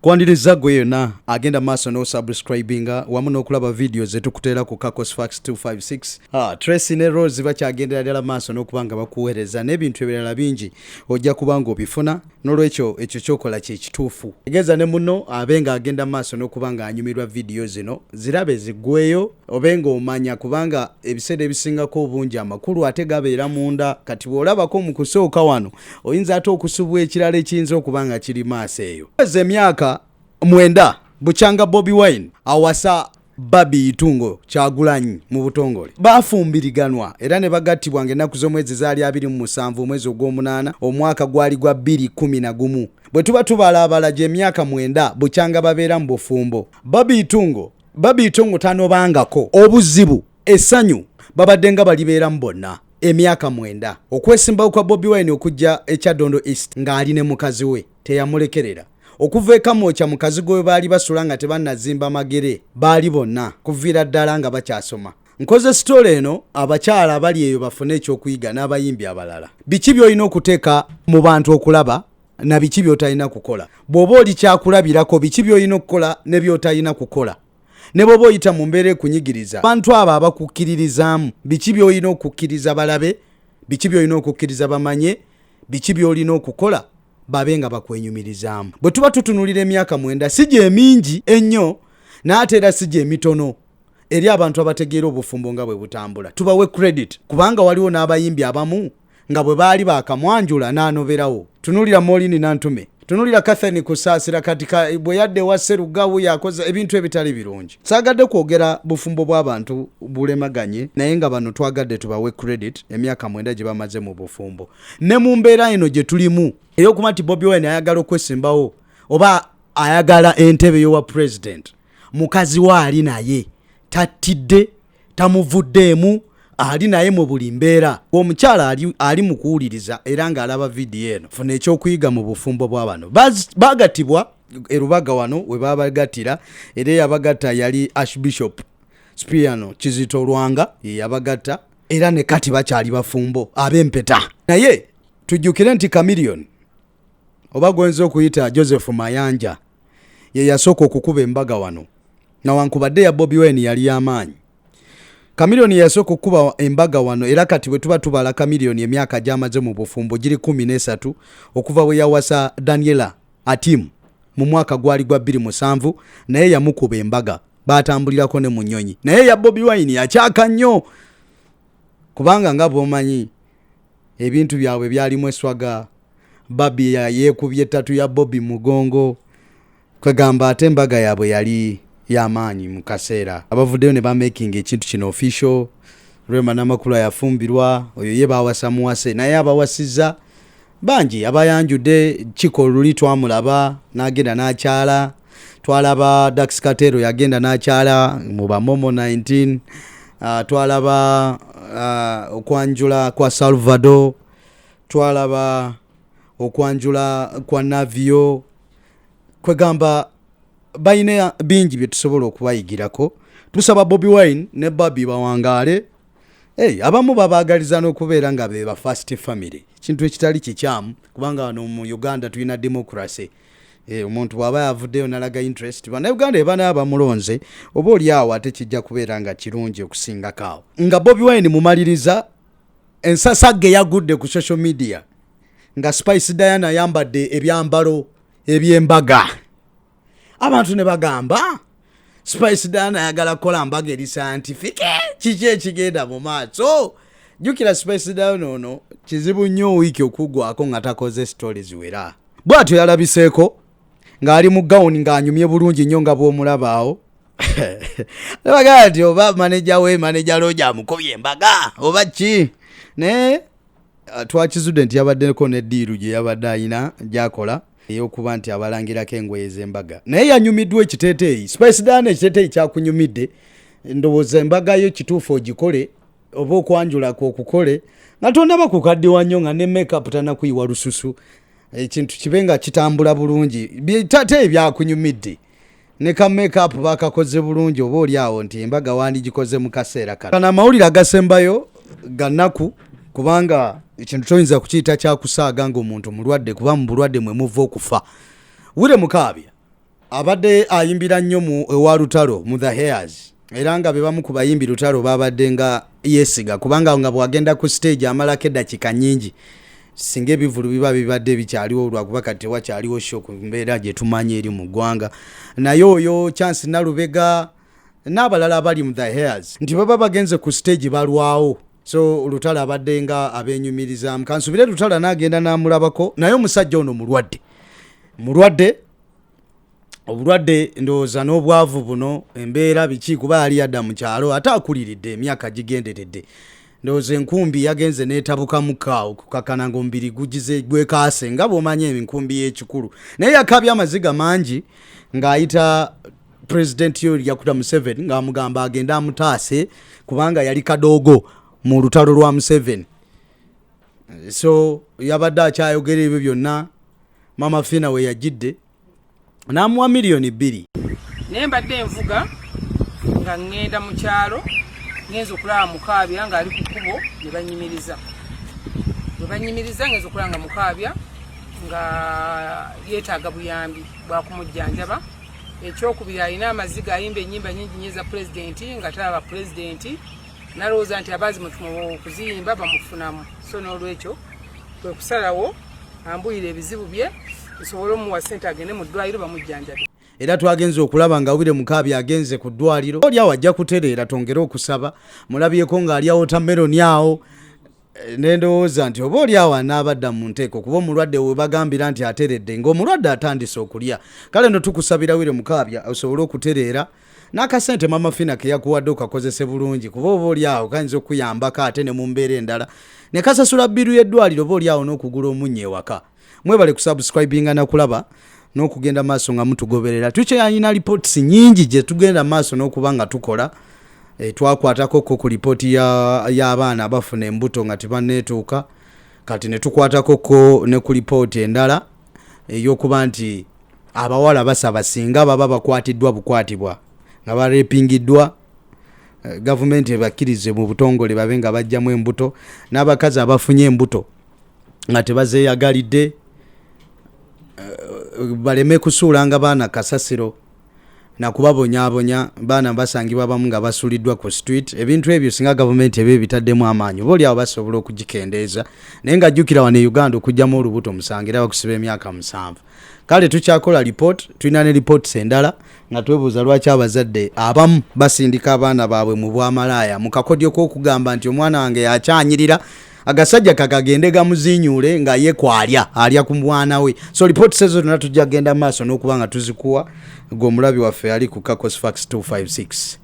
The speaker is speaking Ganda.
Kwaniriza gwe yonna agenda maaso n'osubscribinga wamu n'okulaba vidiyo zetukuteera ku Kakos Facts 256. Ah, Tracy ne Rose bakyagendera ddala maaso n'okuba nga bakuweereza n'ebintu ebirala bingi ojja kuba ng'obifuna. N'olwekyo ekyo kyokola kye kituufu. Tegeeza ne munno abe ng'agenda maaso n'okuba ng'anyumirwa vidiyo zino, zirabe ziggweeyo obe ng'omanya kubanga ebiseera ebisingako obungi amakulu ate gabeera munda. Kati bw'olabako mu kusooka wano oyinza ate okusubwa ekirala ekiyinza okuba nga kiri maaso eyo. Weza emyaka mwenda bukyanga Bobi Wine awasa Barbie Itungo Kyagulanyi mu butongole. Baafumbiriganwa era ne bagattibwa ng'ennaku z'omwezi zaali 27 omwezi ogw'omunaana omwaka gwali gwa 2011. Bwe tuba tubalaabala gy'emyaka mwenda bukyanga babeera mu bufumbo. Barbie Itungo Barbie Itungo tanobangako obuzibu, essanyu babadde nga balibeeramu bonna emyaka mwenda. Okwesimbawo kwa Bobi Wine okujja e Kyadondo East ng'ali ne mukazi we teyamulekerera. Okuva e Kamwokya mu kazigo we baali basula nga tebannazimba Magere baali bonna kuviira ddala nga bakyasoma. Nkoze sitole eno abakyala abali eyo bafune ekyokuyiga n'abayimbi abalala. Biki by'olina okuteeka mu bantu okulaba na biki by'otalina kukola. Bw'oba oli kyakulabirako biki by'olina okukola ne by'otalina kukola. Ne bw'oba oyita mu mbeera ekunyigiriza, abantu abo abakukkiririzaamu biki by'olina okukkiriza balabe, biki by'olina okukkiriza bamanye, biki by'olina okukola babe nga bakwenyumirizaamu. Bwe tuba tutunuulira emyaka mwenda si gye mingi ennyo naye ate era si gye mitono eri abantu abategeera obufumbo nga bwe butambula. Tubawe credit kubanga waliwo n'abayimbi abamu nga bwe baali baakamwanjula n'anoberawo. Tunuulira Maureen Nantume, tunuulira Catherine Kusaasira kati bwe yadda ewa Sserugawu yakoze ebintu ebitali birungi. Saagadde kwogera bufumbo bw'abantu bulemaganye naye nga bano twagadde tubawe credit emyaka mwenda gye bamaze mu bufumbo. Ne mu mbeera eno gye tulimu ey'okuba nti Bobi Wine ayagala okwesimbawo oba ayagala entebe y'owa pulezidenti, mukazi we ali naye tattidde, tamuvuddeemu, ali naye mu buli mbeera. Omukyala ali, ali mu kuwuliriza era ng'alaba vidiyo eno, funa ekyokuyiga mu bufumbo bwa bano. Baagattibwa e Lubaga wano we baabagattira era eyabagatta yali Archbishop Spiano Kizito Lwanga ye yabagatta era ne kati bakyali bafumbo ab'empeta. Naye tujjukire nti Chameleone oba gwenza okuyita Joseph Mayanja ye yasooka okukuba embaga wano nawankubadde ya Bobi Wine yali y'amaanyi. Chameleone yasooka okukuba embaga wano era kati bwe tuba tubala Chameleone emyaka gy'amaze mu bufumbo giri 13 okuva bwe yawasa Daniela Atim mu mwaka gwali gwa 2007 naye yamukuba embaga baatambulirako ne mu nnyonyi naye eya Bobi Wine yakyaka nnyo kubanga nga bw'omanyi ebintu byabwe byalimu eswaga. Barbie yeekubye ttatu ya Bobi mugongo kwegamba ate embaga yaabwe yali y'amaanyi mu kaseera abavuddeyo ne bamakinga ekintu kino official. Rema Namakula yafumbirwa oyo ye bawasa muwase naye abawasizza bangi abayanjudde. Chiko luli twamulaba n'agenda n'akyala, twalaba Dax Katero yagenda n'akyala mu bamomo 19, twalaba okwanjula kwa Salvador, twalaba okwanjula kwa Navio. Kwegamba balina bingi bye tusobola okubayigirako. Tusaba Bobi Wine ne Barbie bawangaale. Hey, abamu babaagaliza n'okubeera nga be ba first family, ekintu ekitali kikyamu kubanga wano mu Uganda tulina democracy. Omuntu bw'aba yavuddeyo nalaga interest, bannayuganda ebanaaba bamulonze oba oli awo ate kijja kubeera nga kirungi okusingako awo. Nga Bobi Wine mumaliriza ensasagge yagudde ku social media nga Spice Diana ayambadde ebyambalo eby'embaga, abantu ne bagamba Spice Diana ayagala kukola mbaga eri scientific, kiki ekigenda mu maaso? Jjukira Spice Diana ono kizibu nnyo wiiki okuggwako nga takoze stories ziwera. Bw'atyo yalabiseeko ng'ali mu gawuni ng'anyumye bulungi nnyo nga bw'omulaba awo. Nebagamba nti oba maneja we maneja looja amukubye embaga oba ki, naye twakizudde nti yabaddeko ne ddiiru gye yabadde alina gy'akola ey'okuba nti abalangirako engoye z'embaga, naye yanyumiddwa ekiteeteeyi. Spice Diana ekiteeteeyi kyakunyumidde, ndowooza embaga yo kituufu ogikole oba okwanjula kwo okukole nga tonnaba kukaddiwa nnyo, nga ne makeup tanakuyiwa lususu, ekintu kibe nga kitambula bulungi. Biteeteeyi byakunyumidde ne ka makeup bakakoze bulungi, oba oli awo nti embaga wandigikoze mu kaseera kano. Kano amawulire agasembayo ga nnaku kubanga ekintu toyinza kukiyita kyakusaaga ng'omuntu mulwadde, kuba mu bulwadde mwe muva okufa. Wire Mukaabya. Abadde ayimbira nnyo mu ewa Lutalo mu The Hairs, era nga be bamu ku bayimbi Lutalo babadde nga yeesiga, kubanga nga bw'agenda ku stage amalako eddakiika nnyingi singa ebivvulu biba bibadde bikyaliwo, lwakuba kati tewakyaliwo show ku mbeera gye tumanyi eri mu ggwanga. Naye oyo Chance Nalubega n'abalala abali mu The Hairs nti baba bagenze ku stage balwawo. So Lutalo abadde nga abenyumirizaamu. Kansubire Lutalo anaagenda n'amulabako, naye omusajja ono mulwadde, mulwadde obulwadde ndowooza n'obwavu buno, embeera biki, kuba yali yadda mu kyalo ate akuliridde emyaka gigenderedde. Ndowooza enkumbi yagenze n'etabukamuko awo kukakana ng'omubiri gugize gwekaase nga bw'omanyi enkumbi y'ekikulu. Naye yakaabye amaziga mangi ng'ayita Pulezidenti Yoweri Kaguta Museveni ng'amugamba agende amutaase, kubanga yali kadoogo mu lutalo lwa Museveni. So yabadde akyayogera ebyo byonna, Mama Fina we yajjidde n'amuwa 2 miliyoni. Naye mbadde nvuga nga ŋŋenda mu kyalo, ngenza okulaba Mukaabya ng'ali ku kkubo ne banyimiriza. Bwe banyimiriza, ngenza okulaba nga Mukaabya nga yeetaaga buyambi bwakumujjanjaba. Ekyokubiri, alina amaziga, ayimba ennyimba nyingi nnyo eza pulezidenti nga talaba pulezidenti, nalowooza nti abazi okuziyimba bamufunamu. So n'olwekyo kwe kusalawo ambuyira ebizibu bye nsobole omuwa ssente agende mu ddwaliro bamujjanjabe. Era twagenze okulaba nga Wire Mukaabya agenze ku ddwaliro, oli awo ajja kutereera. Twongere okusaba. Mulabyeko ng'alya watermelon awo, nendowooza nti oba oli awo anaabadda mu nteeko, kuba omulwadde we bagambira nti ateredde ng'omulwadde atandise okulya. Kale no tukusabira, Wire Mukaabya, osobole okutereera, n'akasente Mama Fina ke yakuwadde okakozese bulungi, kuba oba oli awo kayinza okuyambako ate ne mu mbeera endala ne kasasula bill y'eddwaliro, oba oli awo n'okugula omunnyo ewaka. Mwebale kusubscribinga nakulaba n'okugenda maaso nga mutugoberera. Tukyalina reports nyingi gye tugenda maaso n'okuba nga tukola. Twakwatako ko ku lipooti y'abaana abafuna embuto nga tebanneetuuka. Kati ne tukwatako ko ne ku lipooti endala ey'okuba nti abawala basaba singa baba bakwatiddwa bukwatibwa nga barepingiddwa, gavumenti ebakkirize mu butongole babe nga bajjamu embuto, n'abakazi abafunye embuto nga tebazeeyagalidde, baleme kusuulanga baana kasasiro nakubabonyaabonya. Baana basangibwa abamu nga basuuliddwa ku street. Ebintu ebyo singa gavumenti eba ebitaddemu amaanyi, oba oliawo basobola okugikendeeza. Naye nga jjukira, wano e Uganda okugyamu olubuto musango, era bakusiba emyaka 7. Kale tukyakola report, tulina ne reports endala nga twebuuza lwaki abazadde abamu basindika abaana baabwe mu bwamalaaya mu kakodyo k'okugamba nti omwana wange yakyanyirira, agasajja kakagende gamuzinyuule nga ye kwalya alya ku mwana we. So reports ezo zonna tujja kugenda maaso n'okuba nga tuzikuwa gwe omulabi waffe ali ku Cacos Fax 256.